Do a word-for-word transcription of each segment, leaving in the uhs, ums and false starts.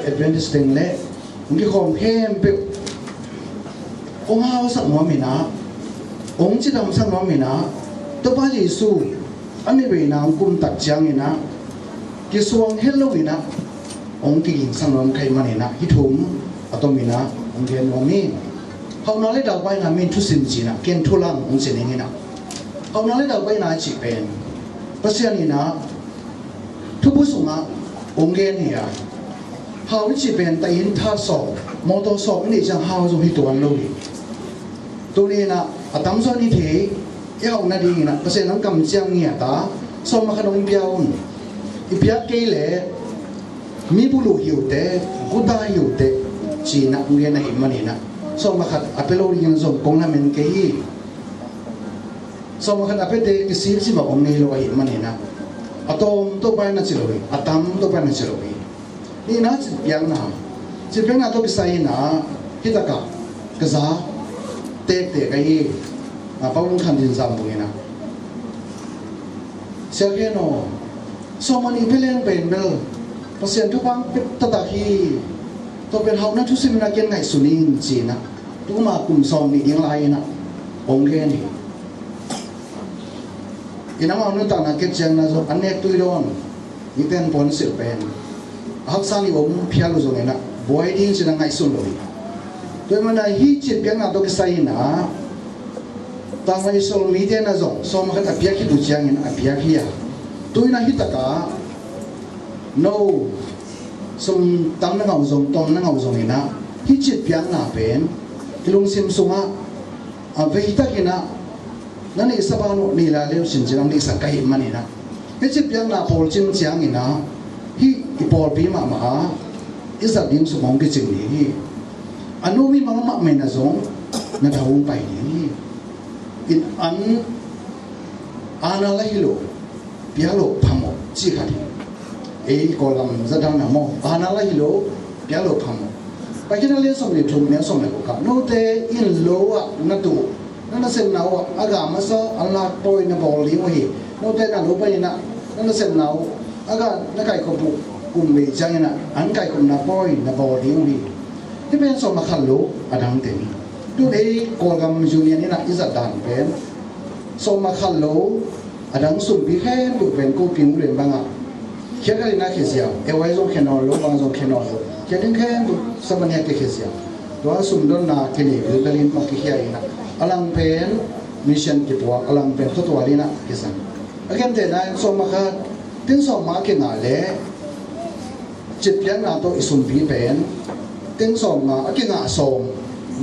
Adventist teng le hong kikhawm khempeuh hong hausak nuam in ah, hong cidamsak nuam in ah, Topa Jesu a ni veina hong kum tak ciangin ah kisuang het lo in ah hong kigingsak nuam ka hih manin ah hih thu a tom in ah hong gen nuam hi. Hauhna le daupaina min thusim ci-in ah ken thulang hong ci ning in ah, hauhna le daupaina cih pen Pasian in ah thubu sungah hong gen hi a, hau i cih pen tahin tha sawm, mawtaw sawm i neih ciang hau zong hi tuan lo hi. Tuni in ah a tamzaw in i thei, i hauh nadingin ah Pasian hong kamciam ngiat a, sawm a khat hong pia un. I piak kei leh mi buluh hi uh teh, guta hi uh teh, ci-in ah hong gen ahih manin ah, sawm a khat a pia lo dingin zong kong lamen kei hi. Sawm a khat a piate kisilsim a om ngei lo ahih manin ah, a tam Topa in ah ci lo hi, a tam Topa in ah ci lo hi. Nihna, citpiakna. Citpiakna tawh kisai in ah hih takah ka za tektek ahi, a, Pa Ung Khan Din Zam Bung in ah, Sia Khen aw, sawm a nih pia leng pen bel Pasian thupha pia taktak hi. Tua pen hauhna thusim in ah ken ngaihsun ing ci-in ah, tuma kum sawm nih ding lai in ah hong gen hi. In amau nuntakna kicianna zong an nek tui dawn, i ten puan silh pen a haksa nih om phial uh zongin ah buai ding ci-in ah ngaihsun lo hi. Tua ahih manin ah hih citpiakna tawh kisai in ah Tanglai Sol mite in ah zong sawm a khat a piak khit uh ciangin a piak hi a, tu-in ah hih takah no sum tam na ngah uh zong, tom na ngah uh zongin ah hih citpiakna pen i lungsim sungah a vei takin ah na neihsa ban uh nei lai le uh cin ci-in ah hong deihsak ka hih manin ah, hih citpiakna pawl cing ciangin ah hih i pawlpi mahmah ah i zat ding sum hong kicing ding hi. A no mimal mahmah in ah zong na tha hong pai ding hi. In an, aana la hi lo, pia lo phamawh cih khat hi. Ei Kawlgam zat dan ah maw, aana la hi lo, pia lo phamawh. Paikhiatna lian sawm le thum, neu sawm le guk ah, note in lo ah na tuh, na nasepna uh ah a ga masa an lak pawi na bawl ding uh hi. Note na lo panin ah na nasepna uh a ga na kaikhop uh kum vei ciangin ah an kaikhopna pawi na bawl ding uh hi. Hih pen sawm a khat lo a dang teng hi. Tun ei Kawlgam Union in ah i zat dan pen sawm a khat lo a dang sumpi khempeuh pen ko Ping U Lian bangah khia khat in ah khia ziau, A Y zong khia nawn lo, bang zong khia nawn lo, khia ding khempeuh Sabania kikhia ziau. Tua sumdonna kinei bilbel in mah kikhia in ah, a lang pen mission kipuak, a lang pen khuatual in ah kizang. A gentehna in sawm a khat, teng sawm ah a kingah leh citpiakna tawh i sumpi pen teng sawm nga a kingah sawm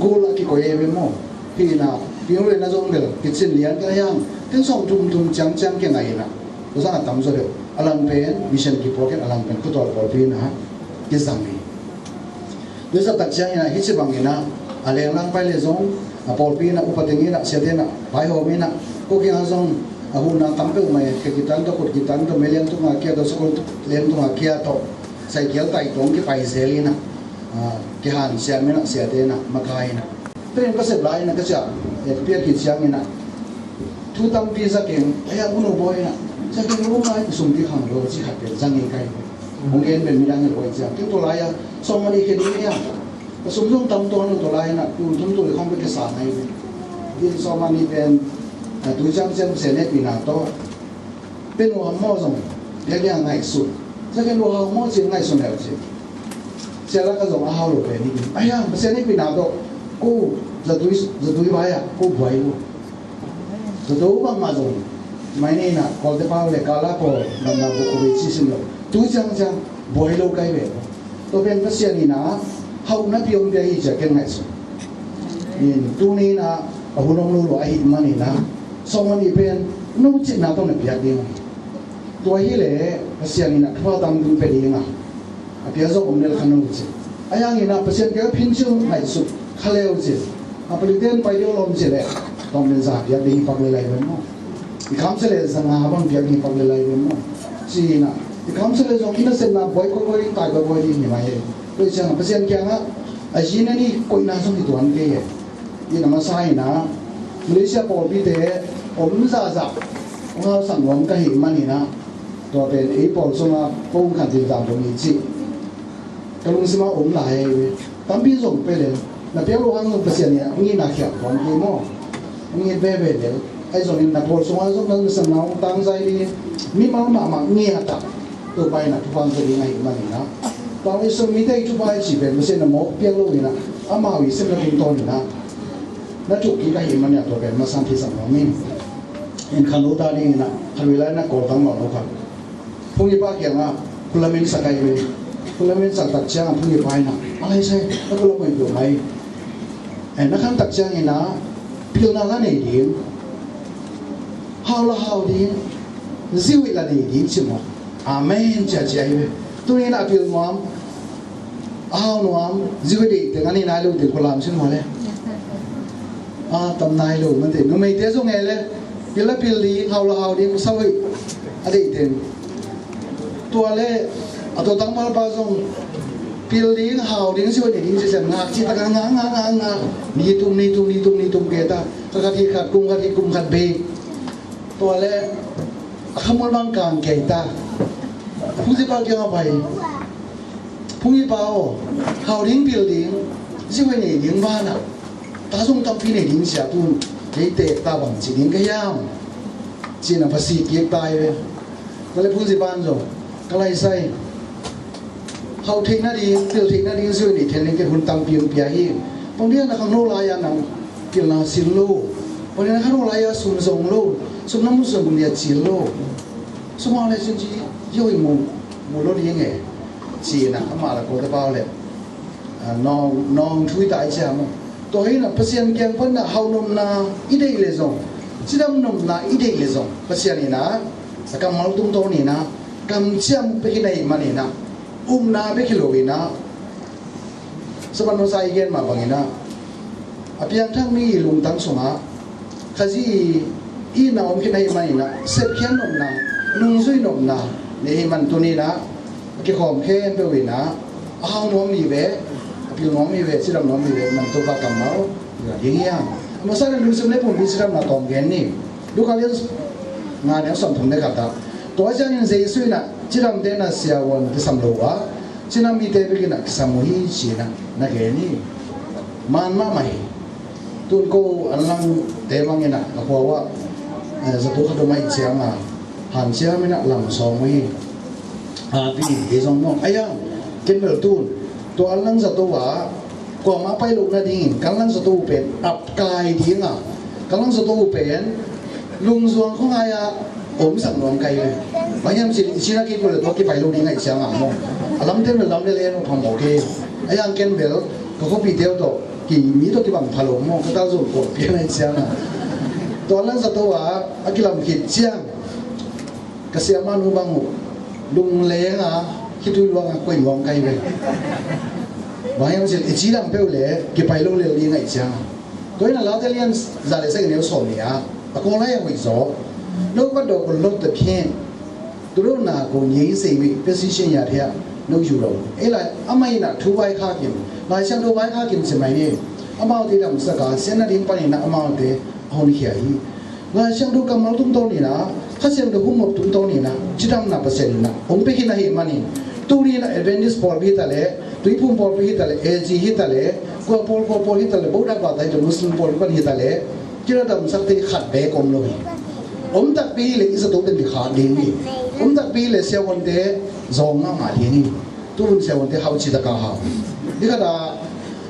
gul a kikoih ei ve maw? Hi in ah, Ping U Lian ah zong bel kicin lian ka hiam, teng sawm thum thum ciangciang kingah in ah, tua zong a tamzaw deuh, a lang pen mission kipuak in, a lang pen khuatual pawlpi in ah kizang hi. Tua zah tak ciangin ah hih ci bangin ah a lenglang pai leh zong a pawlpi in ah, upa teng in ah, siate in ah vaihawm in ah, ko kiangah zong a huhna tam peuhmah, khe kitan tawh, khut kitan tawh, mei liang tungah kia tawh, sakol liang tungah kia tawh, saikial taih tawh hong kipai zel in ah, a, kihansiam in ah, siate in ah makai in ah. Tua in ka sep lai in ah ka ciah, eh, piak khit ciangin ah thu tampi za keng, a hiang, U Nu Bawi in ah, za keng lo ngai, sumpi khang lo ci khat pen za ngei kai. Hong gen pen midang hi lo ciang, ken tua lai-ah sawm a nih khia ding hi a, ka sum zong tam tuan lo, tua lai-in ah tul thum tul li khawng bek kisa ngai ve. Ken sawm a nih pen, a, tui ciangciang Pasian hehpihna tawh pia nuam maw zong, biakinn ah ngaihsun, za keng lo hau maw ci-in ngaihsun le uh ci. Sia Lak ah zong a hau lo pen hi. A hiang, Pasian hehpihna tawh ko zatui, zatui vai-ah ko buai lo. Zato bangmah zong, mai ni in ah, Kawlte pau le kala pawl, namna buk ko vei ci sim lo. Tui ciangciang buai lo kai ve. Tua pen Pasian in ah hauhna pi hong pia hi ci-a ken ngaihsun. In tuni in ah a hun hong lo lo ahih manin ah, sawm a nih pen no citna tawh na piak ding. Tua hi leh Pasian in ah thupha tampi pia ding a, a pia zawh om lel kha no ci. A hiangin ah Pasian kiang phin cil ngaihsut kha le uh ci. A palikten pai deuh lawm ci leh tawm pen za piak ding hi pak lel lai ven maw? I kham sia leh za nga bang piak ding hi pak lel lai ven maw? Ci-in ah, i kham sia leh zong i nasepna buai kawikawi ding, tai kawikawi ding hi mai hi. Tua hi ciangah Pasian kiangah a zi na ni koihna zong hi tuan kei hi. Ina masa in ah Malaysia pawlpite om zahzah hong hausak nuam ka hih manin ah, tua pen ei pawl sungah Pa Ung Khan Tin Zam Bung i cih Ka lungsim ah om lai hi ve. Tampi zong pia lel, na piak loh hang zong Pasian in a hong itna khial tuan kei maw? Hong it veve lel. Ahi zongin na pawl sungah zong na nusiatna hong tangzai ding, mimal mahmah ngiat ah Topa in a thupha hong pia ding ahih manin ah, Topa i sung mite i thupha i cih pen Pasian in a mawk piak lo in ah, amau i sepna tungtawn in ah na thuk kik ahih manin ah, tua pen masa in theihsak nuam ing. In khan lo ta ding in ah, khan lo lai in ah Kawlgam mah lo khan Phungnipa kiangah kulamin sak ahi ve. Kulamin sak tak ciangah Phungnipa in ah, a lai sai, na kulam hoih peuhmah hi. Eh, na khan tak ciangin ah pilna la nei ding, hau la hau ding, ziuhoih la nei ding ci maw? Amen ci a ci ahi ve. Tuni in ah a pil nuam, a hau nuam, ziuhoih deih teng a nei nai lo teng kulam sin maw le? A tam nai lo mate. Numeite zong e le, pil la pil ding, hau la hau ding, sa hoih a deih teng. Tua le a tua tangvalpa zong pil ding, hau ding, ziuhoih nei ding ci ciang ngak ci tak a ngak ngak ngak ngak. Ni tum ni tum ni tum ni tum ke ta. Ka khat hi khat, kum khat hi kum khat bei. Tua le a khamul bang kang kei ta. Phungnipa kiangah pai. Phungnipa aw, hau ding, pil ding, ziuhoih nei ding banah ta zong tampi nei ding sia, tun kei tek ta bang ci ding ka hiam? Ci-in a va sik kik ta hi ve. Tua le Phungnipa in zong, ka lai sai, hau theihna ding, pil theihna ding, ziuhoih nei theihna ding kei hun tampi hong pia hi. Bang dia na khangno lai-a nang pilna sil lo? Bang dia na khangno lai-a sum zong lo? Sum na mu zong bang dia cil lo? Sum hau le cin ci, ziuhoih mu, mu lo ding e. Ci-in a, amah la ko ta pau le, a, nawng, nawng thui ta i ciam. Tua hi in a Pasian kiang pan a hau nopna i deih le zong, cidam nopna i deih le zong, Pasian in a, a kammal tungtawn in a kamciam bek hi na hih manin a, upna bek hi lo in a, Saban masa i gen mah bangin a, a piangthak mi i lungtang sungah Khazih i na om khin ahih manin a, sepkhiat nopna, nungzui nopna nei ahih man tuni in a, a kikhawm khempeuh in a, a hau nuam mi ve, a pil nuam mi ve, cidam nuam mi ve, man Topa kammal ding hiam? A masa in lungsim le pumpi cidamna tawm gen ni. Luka lian nga, neu sawmthum le khat ah, tua ciangin Jesu in a, cidamte in a siavuan kisam lo a, cina mite bek in a kisam uh hi ci-in a na gen hi. Man mahmah hi. Tun ko an langte bang in a, a khua uh ah, eh, zato khat om ahih ciang a, hanciam in a lam sawm uh hi. A, pi, kei zong maw, a iang, ken bel tun tua an lang zato ah kuamah pai loh nadingin ka an lang zato uh pen ap kai ding a, ka an lang zato uh pen lungzuang khuangai a omsak nuam kai ve. Bang hiam cih leh i cina kik uh leh tua kipai lo ding ahih ciang a maw, a lamte bel lam le len uh phamawh kei. A iang ken bel ka khuapihte uh tawh ki, mi tawh kibang pha lo maw, ka tal zong kuah pian ahih ciang a. Tua an lang zato ah a kilam khit ciang ka siamah nu bang uh lungleng a, khitui luang a koih nuam kai ve. Bang hiam cih leh i cidam peuh leh kipai lo lel ding ahih ciang a. Tua in a Late lian za le sagih neu sawm nih ah, a Kawl lai a hoih zaw. โรคบาดเจ็บของโลกแต่เพียง ตัวโรคหนักกว่านี้สิวิ เป็นสิ่งใหญ่ที่ no yu lo. Ei lai, amah in a thu vaikhak in, Lai Siangtho vaikhak in ci mai ni. Amaute damsak a, siatna ding panin a amaute a honkhia hi. Lai Siangtho kammal tungtawn in a, Kha Siangtho hum nop tungtawn in a, cidamna Pasian in a hong pia khin ahih manin, tuni in a Adventist pawlpi hi ta leh, Tuiphum pawlpi hi ta leh, A G hi ta leh, kua pawl, kua pawl hi ta leh, Buddha bata hi ta leh, Muslim pawlpi pan hi ta leh, kila damsakte khat beek om lo hi. Om takpi hi leh i zato pen kikhak ding hi. Om takpi hi leh siavuante zawng mahmah ding hi. Tuhun siavuante hau ci tak a hau. Ni khat a,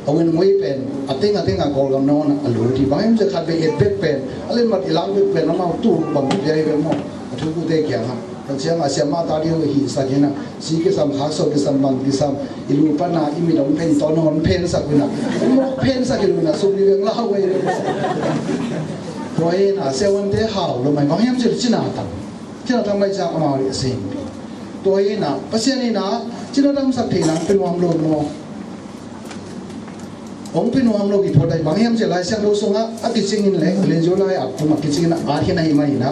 a win ngui pen a teng a teng a Kawlgam nawn a lut hi. Bang hiam cih leh khat vei et bek pen, a letmat i lak bek pen amau tu bang bia hi ve maw? A thukute kiangah. Tua ciang a siamah ta ding uh hihsak in a, si kisam, khakso kisam, bang kisam, i lu pan a i mit a hong phen, tawn hong phensak uh in a, hong mawk phensak hi lo in a, sum ni veng lau uh hi. Tua hi in a siavuante hau lo mai, bang hiam cih leh cina tam. Cina tam mai ciang amau leh a sem. Tua hi in a Pasian in a cina damsak theihna hong pia nuam lo maw? Hong pia nuam lo kiphuat ahi, bang hiam cih leh Lai Siangtho sungah a kicing in leh, Ellen G. White lai a kum a kicing in a, a khen ahih manin a,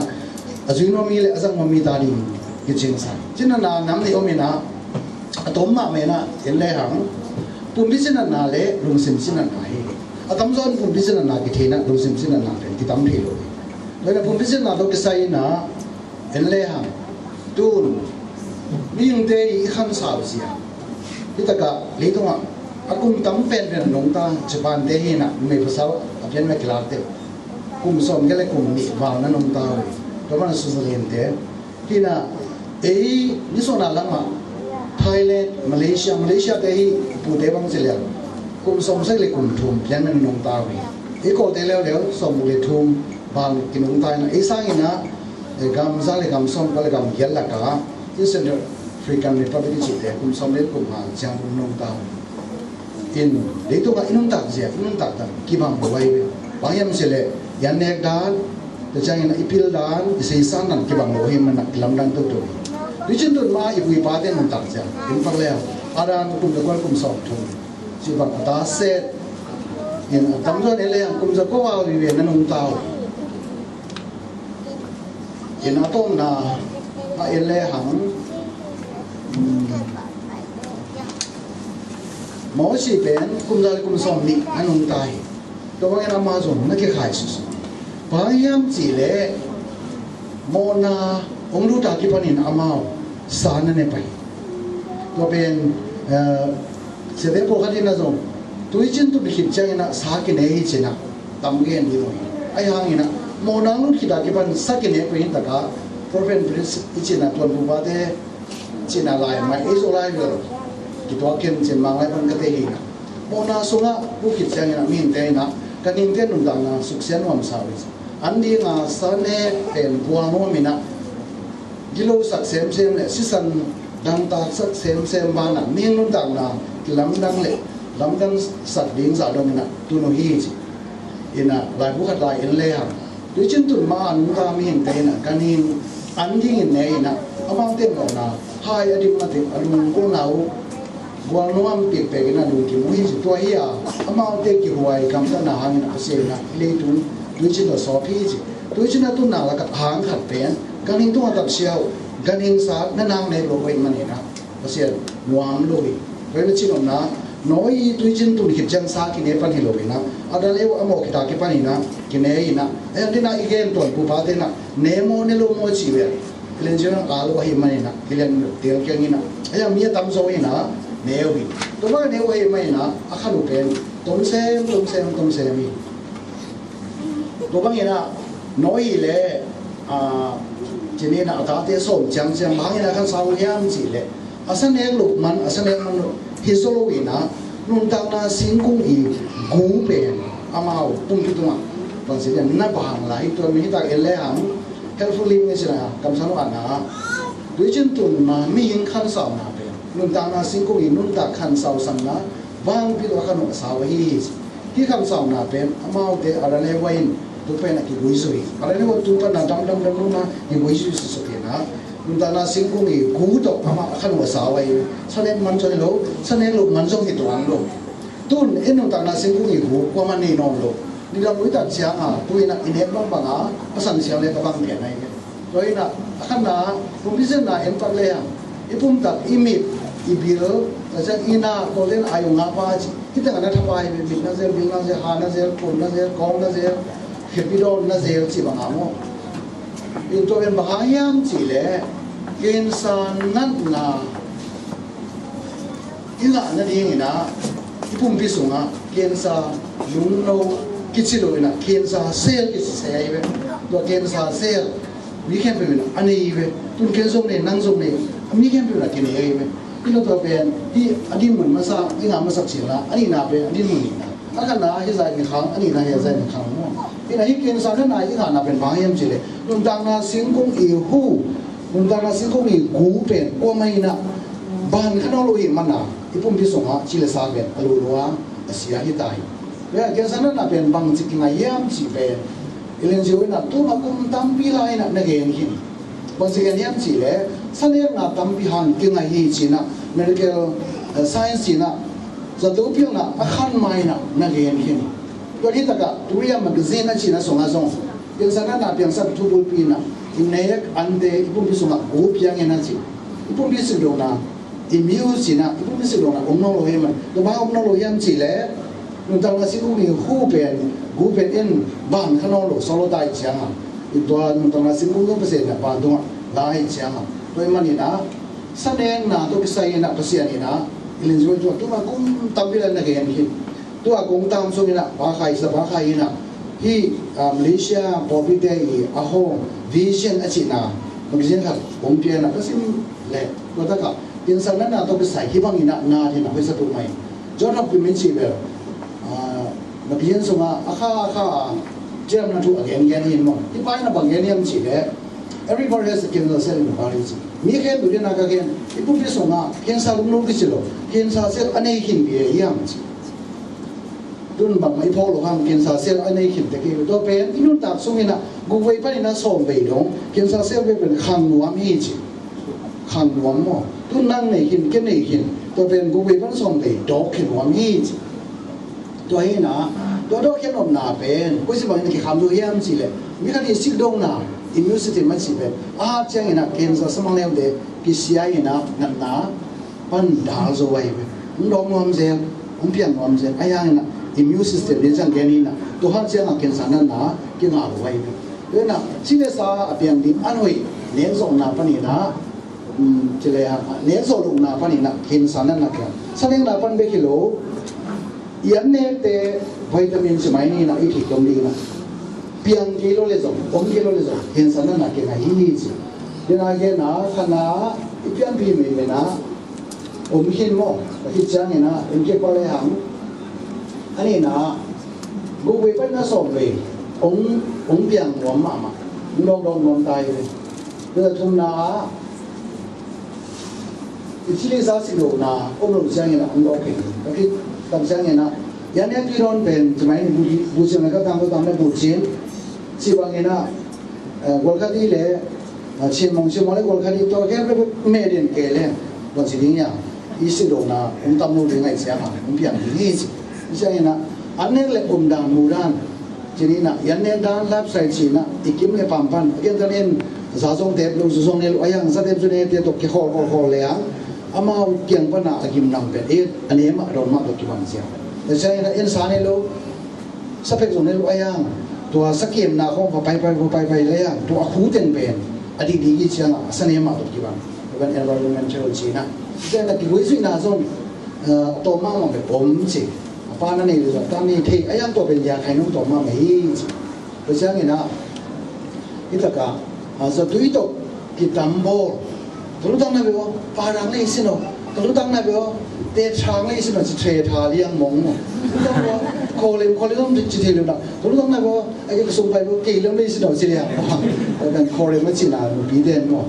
a zui nuam mi leh a zang nuam mi ta ding kicing sa. Cinatna nam nih om in a, a tawm mahmah in a, en lehang, pumpi cinatna leh lungsim cinatna hi. A tamzaw in pumpi cinatna kithei in a, lungsim cinatna pen kitam thei lo hi. Tua in a pumpi cinatna tawh kisai in a, en lehang, tun mihingte i khansau zia, Hi takah leitungah a kum tam penpen a nungta Japan te hi inah, numei pasal a pianpen kilakte kum sawm kei le kum nih val na nungta uh hi. Tua mana Switzerland te hi inah, ei nisuahna lamah Thailand, Malaysia, Malaysia te hi, pute bang ci liang kum sawm sagih le kum thum pianpen a nungta uh hi. Ei Kawlte leuleu sawm le thum val kinungta inah, ei sang inah, eh, gam za le gam sawm kua le gam giat lakah, i Central African Republic i cihte kum sawm le kum nga ciang kum nungta uh hi. In, leitungah i nuntak zia, i nuntak dan kibang lo ahi ve. Bang hiam cih leh i annek dan, tua ciangin i pil dan, i seisan dan kibang lo hi manah i lamdang toto hi. Tuiciin tun ma i pu i pate nuntak zia, in pak le a dan kum za kua kum sawm thum, ci bang a ta set. In, a tamzaw en le hang kum za kua val vive na nungta uh. In, a tawpna a en le hang, um, Mosi pen kum za le kum sawm nih a nungta hi. Tua bangin amah zong na kikhai susu. Bang hiam cih leh mawhna hong lut a kipanin amau sa na ne pah hi. Tua pen, eh, siate pawlkhat in a zong, tuiciin tun khit ciangin a sa kine hi ci inah tam gen ding uh hi. Ahi hangin a mawhna hong lut khit a kipan sa kine pah hi takah, Prophet Prince i ci inah tuanpupate cihna lai mai ei Zolai bel kituak khin cin Manglai pan ka te hi inah, mawhna sungah pu khit ciangin a mihingte inah, ka ningte nuntakna suksiat nuamsa uh hi. An dinga sa nek pen gual nuam inah, gilosak semsem le sisan dangtaksak semsem banah mihing nuntakna kilamdang le lamdangsak ding zah dong inah tun uh hi ci inah, laibu khat lai en le hang, tuiciin tun ma a nungta mihingte inah ganhing an dingin ne inah, amaute mawhna hai a dim mate a lungkul na uh gual nuam pikpek inah lungkim uh hi ci. Tua hi a, amaute kihuai gamtatna hangin a Pasian inah i leitung tuiciin tawh sawp hi ci. Tuiciin a tunna lakah hang khat pen ganhing tungah tapsia uh, ganhing sa na nang nek lo uh ahih manin a Pasian nuam lo hi. Tua hi na cin omna, Noah i tuiciin tun khit ciang sa kine pan hi lo inah, Adam le Eva a mawh khit a kipan inah kine inah, ahi hang dinah i gen tuanpupate inah ne maw ne lo maw ci ve. Kilian ciang a lo ahih manin a kilian tel keng inah, ahi hang mi a tamzaw inah ne uh hi. Tua bang a ne uh ahih manin a a khan uh pen tomsem tomsem tomsem hi. Tua bangin a Noah le, ah, cinin a a tate sawm ciangciang bang hangin a khan sa uh hiam cih leh, a sa nek loh man, a sa nek man hi zaw lo inah, nuntakna singkung i gu pen amau pumpi tungah bangci lian na pahang lai. Tua mi hi tak en le hang, helpful living i cih na kamsan uh a na, tuiciin tun ma mihing khansauna pen nuntakna singkung i nuntak khansau sanna vangpi tawh a khan uh a sau ahi hi. Hih khansauna pen amaute Adam le Eva in tu pen a kiguizui, Adam le Eva tu pan a damdam damdam a kiguizui sisuk inah, nuntakna singkung i gu tawh amah a khan uh a sau ahi hi. Sa nek man zong hi lo, sa nek loh man zong hi tuan lo. Tun ei nuntakna singkung i gu kuaman nei nawn lo. Nidang lui tak ciang a tu inah i nek bangbang a a san siang le ka bang pian ahi hi. Tua inah a khatna, pumpi zetna en pak le hang, i pumtak, i mit, i bil, a ciang i na, Kawlte'n a yong a pa ci, hi tengah na thapai ve, mit na zel, bil na zel, ha na zel, pum na zel, kawng na zel, khepi dawn na zel ci bang a maw. In tua pen bang hang hiam cih leh, cancer natna i ngah nadingin ah i pumpi sungah cancer lungno kici lo in ah cancer cell kici se ahi ve. Tua cancer cell mi khempeuh in ah a nei ve. Tun ken zong nei, nang zong nei, mi khempeuh in ah kinei ahi ve. Hi lo tua pen hi a dinmun masa i ngah masak cil a, a nihna pen a dinmun nihna. A khatna hi zai mi khang, a nihna hi zai mi khang maw. Hi na hi cancer natna i ngahna pen bang hiam cih leh nuntakna singkung i hu, nuntakna singkung i gu pen kuamah in ah ban kha nawn lo hi mana i pumpi sungah ci le sa pen a luh lua a sia hi ta hi. Tua cancer natna pen bangci kingai hiam cih pen Ellen G. White in ah tuma kum tampi lai in ah na gen hi. Bangci gen hiam cih leh sa nekna tampi hang kingai hi ci-in ah medical, eh, science ci-in ah zato pilna a khan ma in ah na gen hi. Tua hi takah Turia magazine a cihna sungah zong cancer natna piangsak thu bulpi in ah i nek ante i pumpi sungah gu piang in ah ci. I pumpi singdona i miu ci-in ah i pumpi singdona om nawn lo hi man. Tua bang om nawn lo hiam cih leh nuntakna singkung i hu pen, gu pen in ban kha nawn lo, solo tai ciang a, i tua nuntakna singkung zong Pasian in ah ban tungah la hi ciang a. Tua ahih manin ah sa nekna tawh kisai in ah Pasian in ah Len zui tua, tuma kum tampi la na gen hi. Tua kong tam sung ina, pa khai sa, pa khai ina. Hi, ah, Malaysia pawlpite i a hong vision a cihna magazine khat kong pia na ka sim le. Tua taka, cancer natna tawh kisai hi bang ina na dina hoih sa tu mai. John Hopkins min ci bel, ah, magazine sunga a kha a kha a ciamna thu a gen gen hi maw. Hi pa ina bang gen hiam ci le. Everybody has a cancer cell in the body ci. Mi khen tu dina ka gen. I pumpi sunga cancer lum lum kici lo. Cancer cell a nei khin pi e hiam ci. Tun bangmah i phawk lo hang cancer cell a nei khin te kei. Tua pen i nuntak sung ina guk vei pan ina sawm vei dong cancer cell vei pen khang nuam hi ci. Khang nuam maw. Tun nang nei khin, ken nei khin. Tua pen guk vei pan sawm vei dawk khin nuam hi ci. Tua hi na, tua dawk khin nopna pen koi si bangin a kikham zo hiam ci le. Mi khat i sik dongna immune system a ci pen a hat ciang ina cancer samang neute kisia ina natna pan dal zo ai ve. Hong dawng nuam zel, hong piang nuam zel. A yang ina immune system din sang gen ina. Tua hat ciang a cancer natna kingah lo ai ve. Tua ina ci le sa a piang ding an hoih nek zawhna pan ina, um, ci le a nek zawh lohna pan ina cancer natna kiang. Sa nekna pan bek hi lo. I an nekte vitamin ci mai ni ina i thei tom ding ina. Piang kei lo le zong, om kei lo le zong, cancer natna kingah hi hi ci. Dena gena khana i pianpih meimei na om khin maw, ka khit ciang ina, em kei pa le hang. A nihna, guk vei pan ina sawm vei, ong, ong piang nuam mahmah, ong dawng dawng nuam ta hi ve. Tua thumna ah, i cili sa sik lohna om lo ciang ina, ong dawng khin. Ka khit tam ciang ina, yan yan pi dawn pen, ci mai ni bu, bu ciang le ka tang, ka tang le bu ciang, ci bang ina, eh, gual khat i le, ah, cin mong cin mong le gual khat i tua khempeuh meh den kei le, bang ci ding ia, i sik lohna om tam lo ding ai sia ha, om piang ding hi ci. I sia ina, an nek le om dan mu dan, ci ni na, i an nek dan lap sai ci na, i kim le pam pan, a gen tan in, za zong tep lo, zu zong ne lo, a yang za tep zu ne te tok ki khol khol khol le ang, amau kiang pan a, a gim nam pen, e, a ne mah dawn mah tok ki bang sia. I sia ina, in sa ne lo, sa pek zong ne lo a yang, tua sa kiamna khong va pai pai, va pai pai le yang, tua a khu teng pen, a dik dik i ciang a, sa ne mah tok ki bang. Tua kan environmental ci na. Tua na kiguai zuihna zong, eh, tawm mahmah pen om ci. A pa na nei le zong, ta nei thei, a yang tua pen ya khai nung tawm mahmah hi ci. Tua ciang ina, hi taka, a, zatui tawh kitam bawl. Ka lutang na beuh, parang lei sin aw. Ka lutang na beuh, te thang lei sin aw, ci the tha liang mong aw. Lutang aw, kawlem, kawlem om ci thei liang na. Ka lutang na beuh, a ki ka sum pai beuh, kei lem lei sin aw, ci liang. Kan kawlem a ci na, nupi den aw.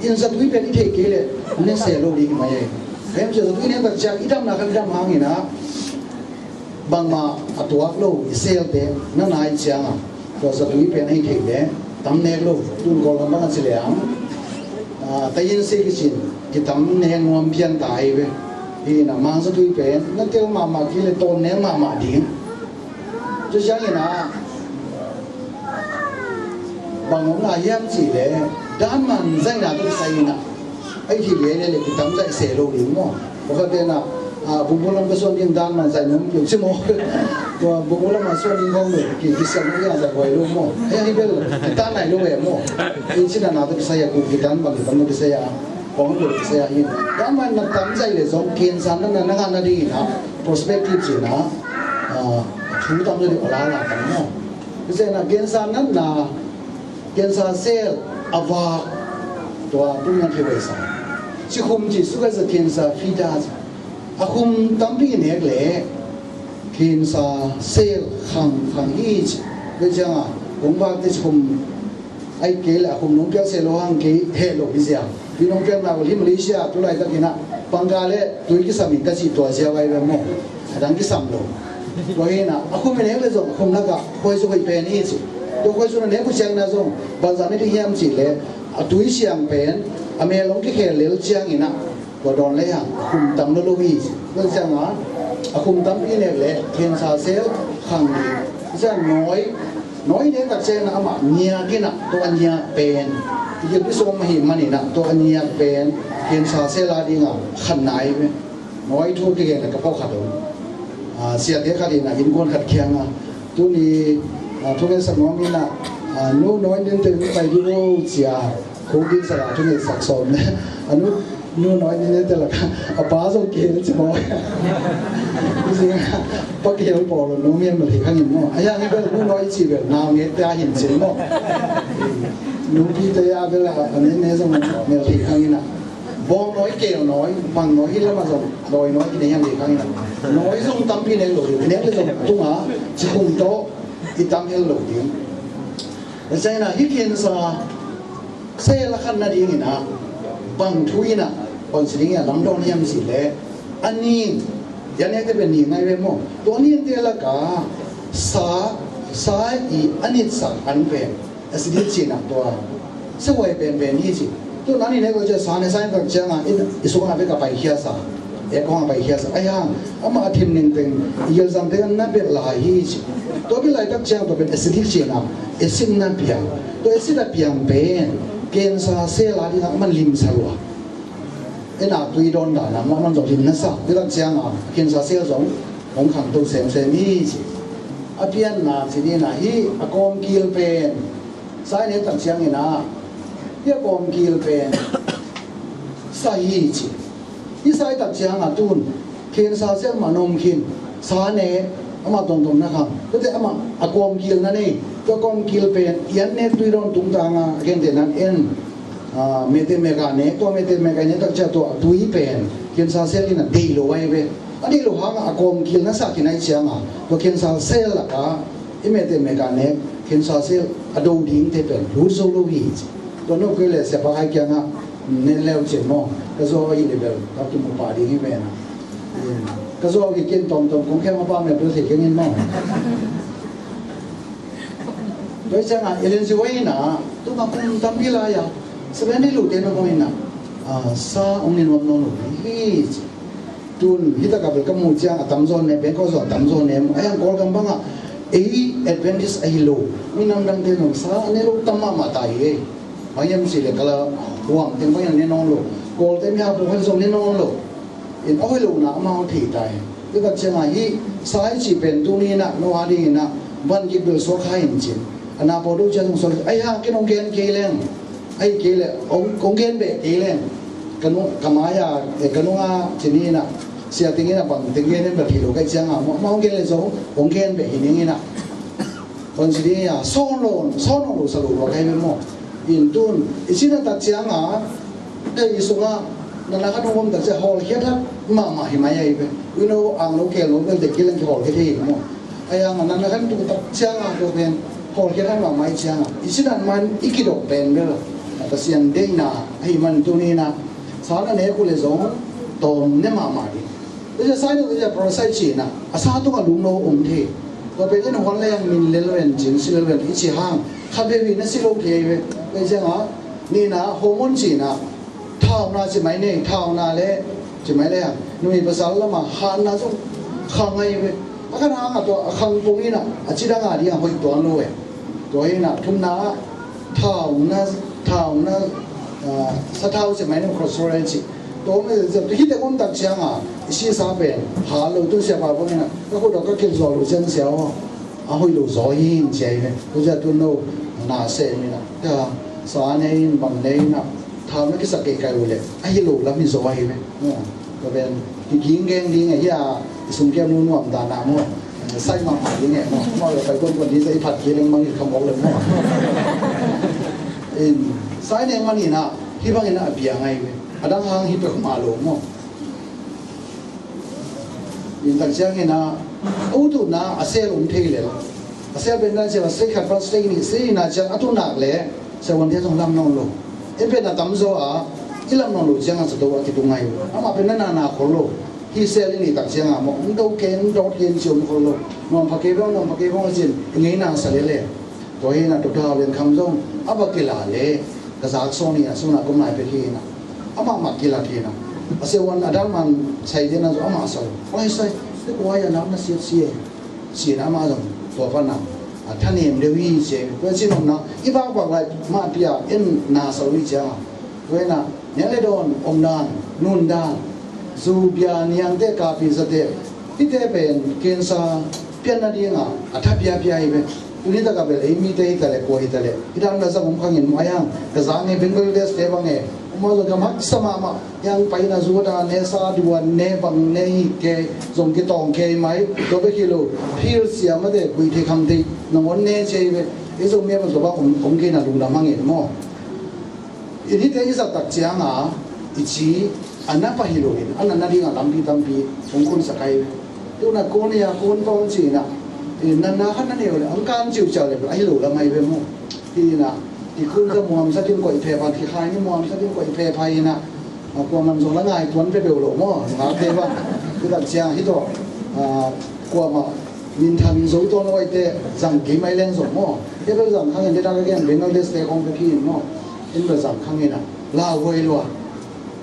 In zatui pen i thei kei le, ne se lo ding mai ai. Hem ci zatui ne tak ciang, i dam na kan dam hang ina. Bangmah a tuak lo i selte na nai cianga tua zatui pen a hi thei le tam nek lo. Tun Kawlgam bang a ci le ang, ah, tayin se kicin kitam nek nuam pian ta hi ve. Hi na mang zatui pen na tel mahmah kei le tawn nek mahmah ding. Cu ciangin ah bang om lai hiam cih leh dan man zaihna tawh kisai in ah a hi thei le le kitam zaih se lo ding maw? Pakhat in ah, ah, bungbung lam ka suan ding dan man zaih nuam lo ci maw? Tua bungbung lam a suan ding hong lo ki, kisiam lo ding a zaih huai lo maw? Hei, hi bel kitan nai lo ve maw? Ei cina na tawh kisai a ku kitan bang kitam tawh kisai a kong lo kisai a hi. Dan man na tam zaih le zong cancer na na ngah nading in ah prospective cih in ah, ah, thu tam lo ding a la la tam maw? Kisai in ah cancer natna, cancer cell a vak, tua tung ngan thei huai sa. Ci khum ci suka za cancer fita ci. A khum tampi nek le cancer cell khang khang hi ci. Tua ciang a kong vak te ci khum ai kei le a khum nong piak se lo hang kei he lo hi zia. Pi nong piak na ul hi Malaysia tu laitak in ah pangka le tui kisam in ka ci tua zia vai ve maw? A dang kisam lo. Tua hi in ah a khum i nek le zong a khum lak ah khuai zu hoih pen hi ci. Tua khuai zu na nek uh ciang na zong bangzah na ding hiam cih le a tui siang pen a mel hong kikhel lel ciang in ah tua dawn le hang a khum tam lo lo hi ci. Tua ciang a a khum tampi nek le cancer cell khang ding. Tua ciang nawi, nawi nek tak ciang in ah amah niak in ah tua a niak pen i gilpi sung mah hi man in ah tua a niak pen cancer cell a ding a khan nai ve. Nawi thu kigen a ka pau khat om. Ah, siate khat in a innkuan khat kiang a tuni, ah, thungen sak nuam in a, ah, nu nawi din te pai ding o cia. Khuak din sak a thungen sak sawm le a nu Nu nawi ni ne te lak a pa zong kihel ci maw? Zing a pa kihel pawl lo, nu mian ma thei khang in maw? A hiang hi bel nu nawi ci bel nau ne te a hin ci maw? Nupi te a bel a ne ne zong mel thei khang in a, bawng nawi, keel nawi, mang nawi, hi lam a zong dawi nawi kine hiam thei khang in a, nawi zong tampi ne lo ding, ne le zong tung a ci khum tawh i tam hel lo ding. China hi cancer sel a khan nadingin ah bang thu in ah, bang ci dingin ah lamdawn hiam cih leh, a nin, yan nek te pen nin ngai ve maw? Tua nin te lak a sa, sa i a nitsak an pen acidic cih nak tua sa huai penpen hi ci. Tu na nin nek tua ciang sa ne sa in tak ciang ah i sung ah bek a paikhia sa. E kong a paikhia sa. Ai hang, amah a thim ningteng i gilzang teng an na belh lai hi ci. Tua belh lai tak ciang tua pen acidic cih nak, acid na piang. Tua acid a piang pen cancer sel a ding ah amah limsa lua. E nak tui dawn dan a amah man zong lim na sa. Tua tak ciang a cancer sel zong hong khangto semsem hi ci. A pianna ci ni na hi a kawmkil pen. Sa i nek tak ciangin ah hi a kawmkil pen sa hi ci. Hi sa i tak ciang a tun cancer sel mah na om khin, sa ne amah tongtong na khang. Tua te amah a kawmkil na nei, tua kawmkil pen i an nek tui dawn tungtang a, a gente nan en, a, mete meka nek, tua mete meka nek tak ciang tua tui pen cancer sel in a deih lo ai ve. A deih lo hang a, a kawmkil na sa khin ai ciang a, tua cancer sel lak a i mete meka nek cancer sel a do ding te pen lut zo lo hi ci. Tua no kei le siapa hai kiang a ne leu cin maw, ka zo hi le bel ka kimu pa ding hi ve na. Ka zo hi kin tom tom kong khem a pa me bel thei keng in maw. Tua ciang a Ellen G White in a, tu ma kum tampi lai a, seven day lu te na ko in a, a, sa ong nin wam no lo hi ci. Tun hi tak a bel ka mu ciang a tamzaw ne, Bangkok zaw a tamzaw ne, a yang Kawlgam bang a, ei Adventist ahi lo, minam dang te nong sa ne lo tam mahmah ta hi ei. Bang hiam cih leh ka la huang teng bang hiam ne nawn lo, Kawl te mi hak pawh khan zong ne nawn lo. In a hoih lo na amau thei ta hi. Hi tak ciang a hi sa i cih pen tuni in a no a ding in a van gik bel suak kha in cin. A na pawh do ciang zong suak, ai ha, ken hong gen kei leng. Ahi kei leh, hong, hong gen beh kei leng. Ka nung, ka mai a, eh, ka nung a, ci ni na, sia ting in a bang, ting gen in bel hi lo kai ciang a, ma, ma hong gen leh zong, hong gen beh hi ning in a. Hong ci ni a, sawn lo, sawn lo, sa lo, lo kai beh maw. In tun, i cin a tak ciang a, eh, i sung a, na na ka nung om tak ciang, hawl khiat hat, ma, ma hi mai a hi beh. Ui no, ang lo, keel lo, bel dek kei leng, ki hawl khiat hi maw. A yang a nana kan tung tak ciang a tua pen hawlkhiat han mahmah i ciang a i sinan man i kidok pen bel a Pasian deihna ahi man tuni na sa na nek uh le zong tawm ne mahmah ding. Tua ciang sa i nek tua ciang parasite cihna a sa tungah lungno om thei. Tua pen in huan le yang min lel ven cin si lel ven i ci hang khat vei vei na si lo thei ve. Tua ciang a nihna hormone cihna thauna ci mai nei, thauna le ci mai le a nui pasal lama hatna zong khang ngai ve. A khan hang a tua a khang pong ina a cidang a ding a hoih tuan lo e. Tua ina thumna thauna, thauna, ah, sathau ci mai nei, cholesterol ci. Tua om e, tua hite om tak ciang a i sisa pen ha lo tu sia pa pong ina ka khut a ka kil zual lo ciang sia aw. A hoih lo zaw hi in cia hi ve. Tua zia tun lo na se mi na ka sa ne in bang ne in a thau na kisak kei kai u le a hi lo lam hi zaw hi ve. Ka ven ki ging geng ding a hi a i sung kia nu nuam ta na mo. Sai ma ma ding e mo. Mo lo kai kon kon di sa i phat ki leng mang i kham ok le mo. In sai ne man in a hi bang in a bia ngai ve. A dang hang hi pe ma lo mo. In tak ciangin a, a ututna a sel um thei lel. A sel pen dan ciang a state khat pan state nih, state nih na ciang a tunak le sel wan thei zong lam nawn lo. In pen a tamzaw a i lam nawn lo ciang a zato a kitung ngai. Amah pen na na na khol lo. Hi sel i nih tak ciang a mawh, um do ken, dawt ken ci um khol lo. Nuam pha kei bang, nuam pha kei bang a cin, i ngei na sa lel e. Tua hi na tua thau lian kham zong a va kila le ka zak sawn hi na, sawn a kum nai pek hi na, amah mah kilat hi na. A sia wan a dang man sai dia na zong amah sa lo. Oi sai, te kua ya nak na siat sia. Sia na amah zong tua pan na a thanem deuh hi sia. Tua cin om na i bak bak lai mah pia en na sa lo hi cia. Tua hi na niang le dawn, omdan, nundan, zu bia niangte, kapi zate, hihte pen cancer pian nadinga a tha piapia hi ve. Tuni taka bel ei mite hi ta le, kua hi ta le, hih dan na zang om khangin muai hang, ka zang e, Bangladesh te bang e, Mah zong kam haksa mahmah. Hiang paina zuat a ne sa duan ne bang ne hi kei zong kitawng kei mai. Tua bek hi lo, phil siam a te gui thei kham thei nangawn ne cia hi ve. I Zomi a bang tua bang om, om kei na lungdam hang in maw. I hihte i zat tak ciang a i ci a na pah hi lo in a natna ding a lampi tampi hong khunsak hi ve. Tuna kon ia kon pawng ci in a, i natna khat na nei uh leh hong kan ciuciau leh a hi lo lam hi ve maw. Hi in a, i khun ka muamsak in koih phe pha, i khai ni muamsak in koih phe pha in a, a, kuaman zong la ngai tuan peuhpeuh lo maw. Ngai peuh bang hi tak ciang hi tawh, a, kuamah minthang in zo tuan lo ahih teh zang kei mai leng zong maw. Hi bel zang khang in, dena ka gen Bangladesh te khong ka ki in maw. In bel zang khang in a, lauhuai lua.